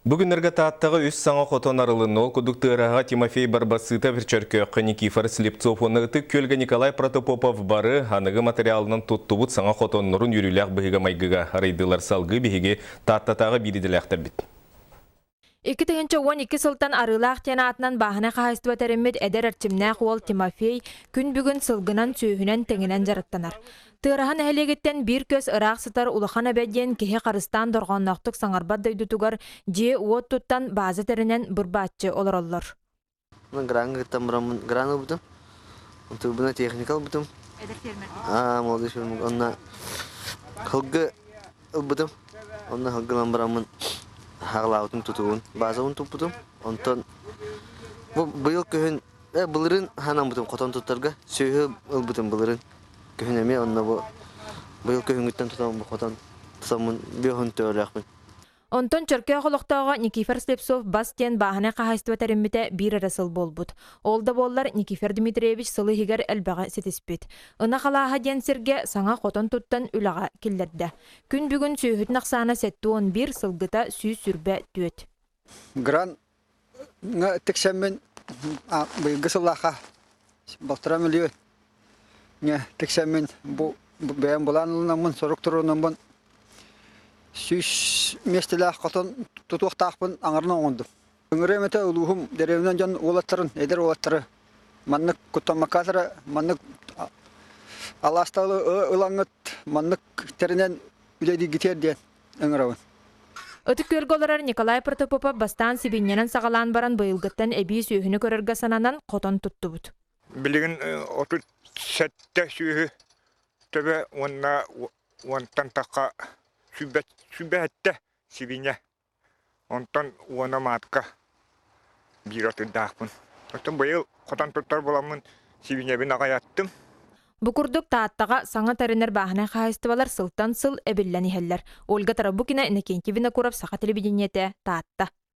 Бу күннэргэ Тааттаҕа үс саҥа хотон арылынна. Ол курдук Тыараһаҕа Тимофей Барбасытов, Чөркөөххө Никифор Слепцов уонна Ытык Күөлгэ Николай Протопопов бары аныгы материалынан туттубут саҥа хотоннорун үөрүүлээх быһыыга-майгыга арыйдылар. Салгыы биһиги Тааттатааҕы биир идэлээхтэрбит. 2012 сылтан Арыылаах диэн аатынан бааһынай хаһаайыстыба тэриммит эдэр эрчимнээх уол Тимофей күн бүгүн сылгынан, сүөһүнэн тэҥинэн дьарыктанар. Тыараһа нэһилиэгиттэн биир көс ыраах сытар Улахан Эбэ диэн киһи харыстаан дорҕоонноохтук саҥарбат дойдутугар дьиэ-уот туттан бааза тэринэн бырбааччы олороллор. Граҥҥа кыттан бараммын гран ылбытым. Турбина техника ылбытым. Эдэр фермер. Аа, молодой фермер. Онно хылгы ылбытым. Онно хылгы ылан бараммын хаҕылаабытым тутугун, базабын туппутум. Онтон бу быйыл күһүн былырыын ханаммытым хотон туттарга сүөһү ылбытым былырыын. Күһүн эмиэ онно бу быйыл күһүҥҥүттэн тутан бу хотон тутаммын бүөһүн төөлөөхпүн. Онтон Чөркөөх олохтооҕо Никифор Слепцов бас диэн бааһынай хаһаайыстыба тэриммитэ биир эрэ сыл буолбут. Ол да буоллар Никифор Дмитриевич сыл иһигэр элбэҕи ситиспит. Ынах алааһа диэн сиргэ саҥа хотон туттан үлэҕэ киллэрдэ. Күн бүгүн сүөһүтүн ахсаана 71, сылгыта 124. Гран тиксэммин быйылгы сыллаахха балтараа мөлүйүөн тиксэммин бу бэйэм былаан ылынаммын сорук туруорунаммын 100 миэстэлээх хотон тутуохтаахпын аҥарын оҥордум. Ыҥырыам этэ улууһум дэриэбинэ дьон уолаттарын, эдэр уолаттары маннык куттаммакка маннык алаасталы ылаҥҥыт маннык тэринэн үлэлииргитигэр диэн ыҥырабын. Ытык Күөлгэ олорор Николай Протопопов бастаан сибиинньэнэн саҕалаан баран быйылгыттан эбии сүөһүнү көрөргө сананан хотон туттубут. Билигин 37 сүөһү төбө уонна уонтан тахха сүүрбэһэттэ сибиинньэ. Онтон уона маатка биир атырдаахпын. Оттон быйыл хотон туттар буоламмын сибиинньэбин аҕайаттым. Бу курдук Тааттаҕа саҥа тэринэр бааһынай хаһаайыстыбалар сылтан сыл эбиллэн иһэллэр. Ольга Тарабукина, Иннокентий Винокуров, Саха телевидениетэ, Таатта.